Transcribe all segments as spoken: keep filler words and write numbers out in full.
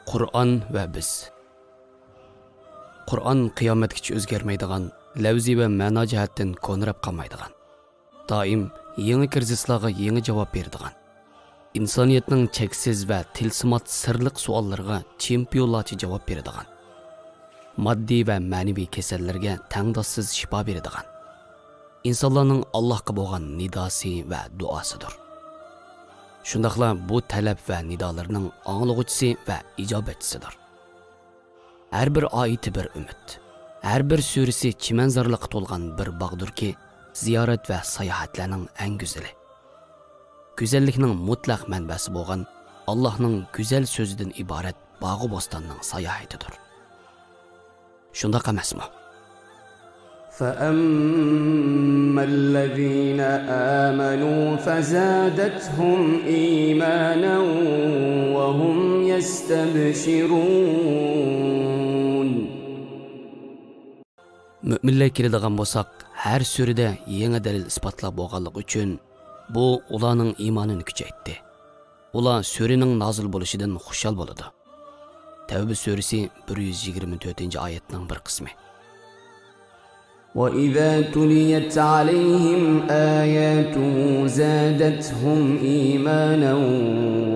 قۇرئان ۋە بىز. قۇرئان قىيامەتكىچە ئۆزگەرمەيدىغان، لەۋزىي ۋە مەنا جەھەتتىن كونىراپ قالمايدىغان، دائىم يېڭى كىرىزىسلارغا يېڭى جاۋاب بېرىدىغان، ئىنسانىيەتنىڭ چەكسىز ۋە تىلسىمات سىرلىق سوئاللىرىغا چېمپىيونلارچە جاۋاب بېرىدىغان، ماددىي ۋە مەنىۋى كېسەللەرگە تەڭداشسىز شىپا بېرىدىغان، ئىنسانلارنىڭ ئاللاھقا بولغان نىداسى ۋە دۇئاسىدۇر. شۇنداقلا بۇ تەلەپ ۋە نىدالىرىنىڭ ئاڭلىغۇچىسى ۋە ئىجابەتچىسىدۇر. ھەر بىر ئايىتى بىر ئۈمىد، ھەر بىر سۈرىسى چىمەنزارلىققا تولغان بىر باغدۇركى، زىيارەت ۋە ساياھەتلەرنىڭ ئەڭ گۈزىلى. گۈزەللىكنىڭ مۇتلەق مەنبەسى بولغان ئاللاھنىڭ گۈزەل سۆزىدىن ئىبارەت باغۇ بوستاننىڭ ساياھىتىدۇر. شۇنداق ئەمەسمۇ؟ فأما الذين آمنوا فزادتهم إيمانا وهم يستبشرون. مۆمىنلەرگە كېلىدىغان بولساق، ھەر سۈرىدە يېڭى دەلىل ئىسپاتلار بولغانلىقى ئۈچۈن، بۇ ئۇلارنىڭ ئىمانىنى كۈچەيتتى. ئۇلار سۈرىنىڭ نازىل بولۇشىدىن خۇشال بولىدۇ. تەۋبە سۈرىسى بىر يۈز يىگىرمە تۆتىنچى ئايەتنىڭ بىر قىسمى. وإذا تليت عليهم آياته زادتهم إيمانا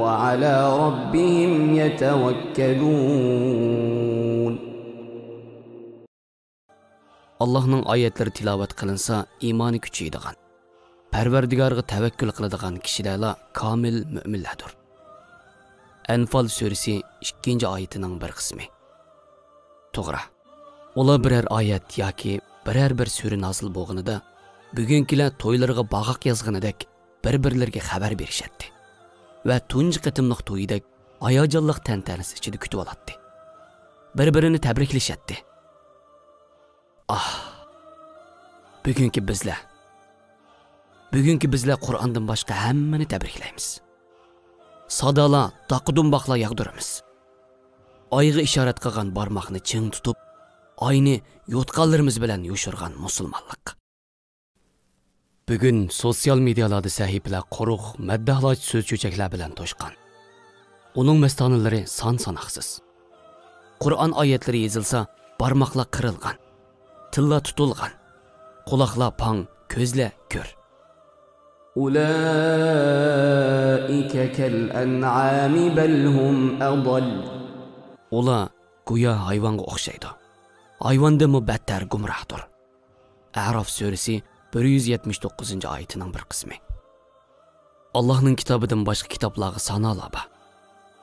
وعلى ربهم يتوكلون. ئاللاھنىڭ ئايەتلىرى تىلاۋەت قىلىنسا، ئىمانى كۈچىيىدىغان، پەرۋەردىگارغا تەۋەككۈل قىلىدىغان كىشىلەرلا كامىل مۆمىنلەردۇر. ئەنفال سۈرىسى ئىككىنچى ئايىتىنىڭ بىر قىسمى. توغرا، ئۇلار بىرەر ئايەت ياكى بىرەر بىر سۈرە نازىل بولغىنىدا، بۈگۈنكىلەر تويلىرىغا باغاق يازغىنىدەك بىر-بىرلىرىگە خەۋەر بېرىشەتتى ۋە تۇنجى قېتىملىق تويىدەك ھاياجانلىق تەنتەنىسى ئىچىدە كۈتۈۋالاتتى. بىر-بىرىنى تەبرىكلىشەتتى. ئاھ، بۈگۈنكى بىزلەر، بۈگۈنكى بىزلەر قۇرئاندىن باشقا ھەممىنى تەبرىكلەيمىز. سادالار، داقا-دۇمباقلار ياغدۇرىمىز. ئايغا ئىشارەت قىلغان بارماقنى چىڭ تۇتۇپ، ئاينى يوتقانلىرىمىز بىلەن يوشۇرغان مۇسۇلمانلىق. بۈگۈن سوتسىيال مېدىيالاردا سەھىپىلەر قۇرۇق مەدداھلاچ سۆز-چۆچەكلەر بىلەن توشقان. ئۇنىڭ مەستانىلىرى سان-ساناقسىز. قۇرئان ئايەتلىرى يېزىلسا، بارماقلار قىرىلغان، تىللار تۇتۇلغان، قۇلاقلار پاڭ، كۆزلەر كۆر. أولئك كالأنعام بل هم أضل. ئۇلار گويا ھايۋانغا ئوخشايدۇ. ھايۋاندىنمۇ بەتتەر گۇمراھدۇر. ئەراف سۈرىسى بىر يۈز يەتمىش توققۇزىنچى ئايىتىنىڭ بىر قىسمى. ئاللاھنىڭ كىتابىدىن باشقا كىتابلارغا سانالار بار.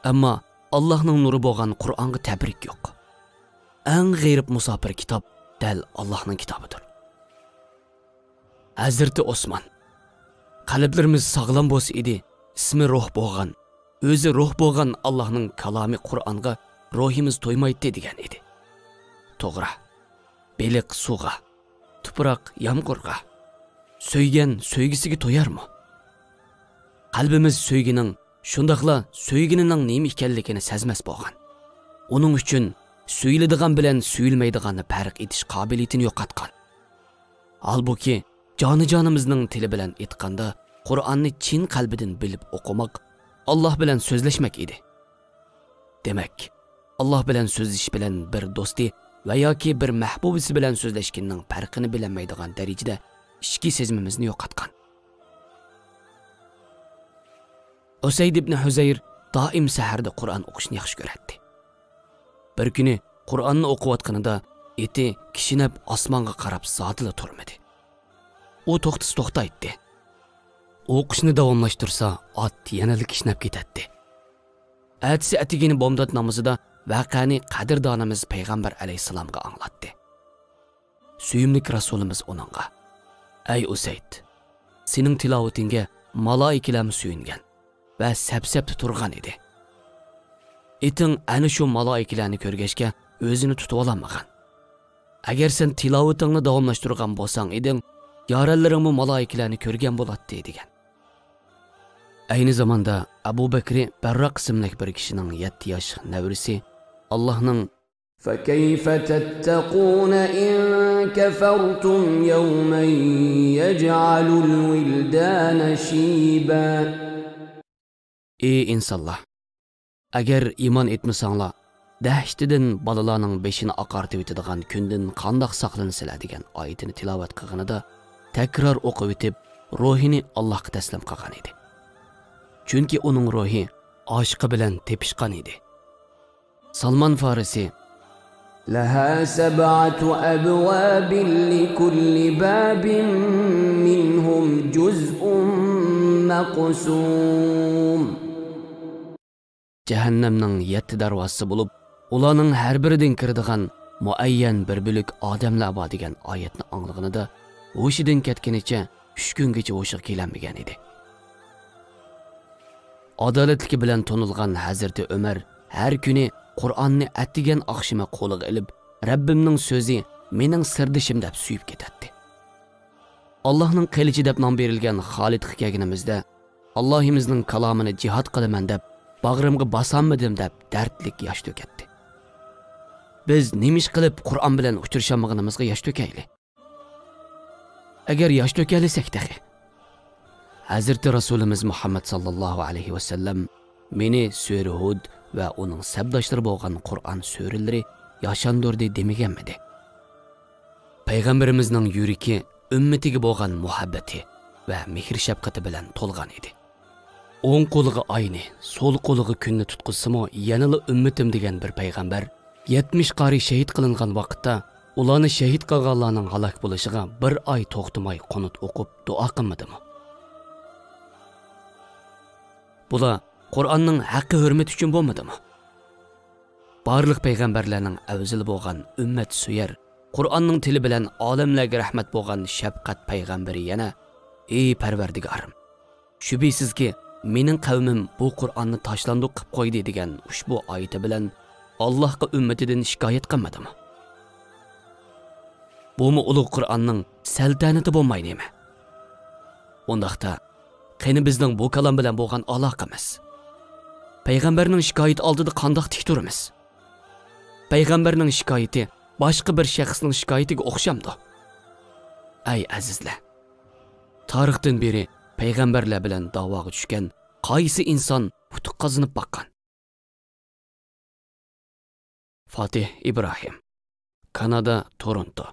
ئەمما ئاللاھنىڭ نۇرى بولغان قۇرئانغا تەبرىك يوق. ئەڭ غېرىب مۇساپىر كىتاب دەل ئاللاھنىڭ كىتابىدۇر. ھەزرىتى ئوسمان، قەلبلىرىمىز ساغلام بولسا ئىدى، ئىسمى روھ بولغان، ئۆزى روھ بولغان ئاللاھنىڭ كالامى قۇرئانغا روھىمىز تويمايتتى دېگەن ئىدى. توغرا، بېلىق سۇغا، تۇپراق يامغۇرغا، سۆيگەن سۆيگۈسىگە تويارمۇ؟ قەلبىمىز سۆيگۈنىڭ، شۇنداقلا سۆيگىنىنىڭ نېمە ئىكەنلىكىنى سەزمەس بولغان. ئۇنىڭ ئۈچۈن سۆيۈلىدىغان بىلەن سۆيۈلمەيدىغاننى پەرق ئېتىش قابىلىيىتىنى يوقاتقان. ھالبۇكى، جانىجانىمىزنىڭ تىلى بىلەن ئېيتقاندا، قۇرئاننى چىن قەلبىدىن بىلىپ ئوقۇماق ئاللاھ بىلەن سۆزلەشمەك ئىدى. دېمەك، ئاللاھ بىلەن سۆزلىشىش بىلەن بىر دوستى ۋە ياكى بىر مەھبۇبىسى بىلەن سۆزلەشكىنىنىڭ پەرقىنى بىلەلمەيدىغان دەرىجىدە ئىچكى سېزىمىمىزنى يوقاتقان. ئۇسەيد ئىبنى ھۇزەير دائىم سەھەردە قۇرئان ئوقۇشنى ياخشى كۆرەتتى. بىر كۈنى قۇرئاننى ئوقۇۋاتقىنىدا ئېتى كىشنەپ ئاسمانغا قاراپ زادىلا تۇرمىدى. ئۇ توختىسا توختايتتى. ئوقۇشنى داۋاملاشتۇرسا، ئات يەنىلا كىشنەپ كېتەتتى. ئەتىسى ئەتىگىنى بامدات نامىزىدا ۋەقەنى قەدىردانىمىز پەيغەمبەر ئەلەيھىسسالامغا ئاڭلاتتى. سۆيۈملۈك رەسۇلىمىز ئۇنىڭغا، ئەي ئۇسەيد، سېنىڭ تىلاۋىتىڭگە مالائىكىلەرمۇ سۆيۈنگەن ۋە سەپ-سەپتە تۇرغان ئىدى. ئېتىڭ ئەنە شۇ مالائىكىلەرنى كۆرگەچكە ئۆزىنى تۇتۇۋالالمىغان. ئەگەر سەن تىلاۋىتىڭنى داۋاملاشتۇرغان بولساڭ ئىدىڭ، يارەنلىرىڭمۇ مالائىكىلەرنى كۆرگەن بولاتتى، دېگەن. ئەينى زاماندا ئەبۇ بەكرى بەرراق ئىسىملىك بىر كىشىنىڭ يەتتە ياش نەۋرىسى ئاللاھنىڭ فكيف تتقون إن كفرتم يوما يجعل الولدان شيبا. ئى ئىنسانلار! «ئەگەر ئىمان ئېيتمىساڭلار، دەھشىتىدىن بالىلارنىڭ بېشىنى ئاقارتىۋېتىدىغان كۈندىن قانداق ساقلىنىسىلەر؟» دېگەن ئايىتىنى تىلاۋەت قىلغىنىدا، تەكرار ئوقۇۋېتىپ، روھىنى ئاللاھقا تەسلىم قىلغان ئىدى. چۈنكى ئۇنىڭ روھى ئاشىقى بىلەن تېپىشقان ئىدى. سالمان فارسى: لها سبعة أبواب لكل باب منهم جزء مقسوم. جەھەننەمنىڭ يەتتە دەرۋازىسى بولۇپ، ئۇلارنىڭ ھەر بىرىدىن كىرىدىغان مۇئەييەن بىر بۆلەك ئادەملەر بار دېگەن ئايەتنى ئاڭلىغىنىدا، ھوشىدىن كەتكىنىچە ئۈچ كۈنگىچە ھوشىغا كېلەلمىگەن ئىدى. ئادالەتلىكى بىلەن تونۇلغان ھەزرىتى ئۆمەر ھەر كۈنى قۇرئاننى ئەتىگەن ئاخشىمى قولىغا ئېلىپ، «رەببىمنىڭ سۆزى، مېنىڭ سىردىشىم» دەپ سۆيۈپ كېتەتتى. ئاللاھنىڭ قىلىچى دەپ نام بېرىلگەن خالىدقا كەلگىنىمىزدە، «ئاللاھىمىزنىڭ كالامىنى جىھاد قىلىمەن دەپ باغرىمغا باسالمىدىم» دەپ دەردلىك ياش تۆكەتتى. بىز نېمە ئىش قىلىپ قۇرئان بىلەن ئۇچرىشالمىغىنىمىزغا ياش تۆكەيلى؟ ئەگەر ياش تۆكەلىسەك تېخى. ھەزرىتى رەسۇلىمىز مۇھەممەد ساللاللاھۇ ئەلەيھى ۋەسەللەم مېنى سۈرە ھۇد ۋە ئۇنىڭ سەپداشلىرى بولغان قۇرئان سۈرىلىرى ياشاندۇردى دېمىگەنمىدى؟ پەيغەمبىرىمىزنىڭ يۈرىكى ئۈممىتىگە بولغان مۇھەببىتى ۋە مېھىر-شەپقىتى بىلەن تولغان ئىدى. ئوڭ قولىغا ئاينى، سول قولىغا كۈننى تۇتقۇزسىمۇ، يەنىلا ئۈممىتىم دېگەن بىر پەيغەمبەر يەتمىش قارى شېھىت قىلىنغان ۋاقىتتا، ئۇلارنى شېھىت قىلغانلارنىڭ ھالاك بولۇشىغا بىر ئاي توختىماي قۇنۇت ئوقۇپ دۇئا قىلمىدىمۇ؟ بۇلار قۇرئاننىڭ ھەققى ھۆرمىتى ئۈچۈن بولمىدىمۇ؟ بارلىق پەيغەمبەرلەرنىڭ ئەۋزىلى بولغان ئۈممەت سۆيەر، قۇرئاننىڭ تىلى بىلەن ئالەملەرگە رەھمەت بولغان شەپقەت پەيغەمبىرى يەنە، «ئى پەرۋەردىگارىم، شۈبھىسىزكى، مېنىڭ قەۋمىم بۇ قۇرئاننى تاشلاندۇق قىپ قويدى» دېگەن ئۇشبۇ ئايىتى بىلەن ئاللاھقا ئۈممىتىدىن شىكايەت قىلمىدىمۇ؟ بۇمۇ ئۇلۇغ قۇرئاننىڭ سەلتەنىتى بولماي نېمە؟ ئۇنداقتا، قېنى بىزنىڭ بۇ كالام بىلەن بولغان ئالاقىمىز؟ پەيغەمبەرنىڭ شىكايىتى ئالدىدا قانداق تىك تۇرىمىز؟ پەيغەمبەرنىڭ شىكايىتى باشقا بىر شەخسنىڭ شىكايىتىگە ئوخشامدۇ؟ ئەي ئەزىزلەر! تارىختىن بېرى پەيغەمبەرلەر بىلەن داۋاغا چۈشكەن قايسى ئىنسان ئۇتۇق قازىنىپ باققان؟ فاتىھ ئىبراھىم، كانادا، تورونتو.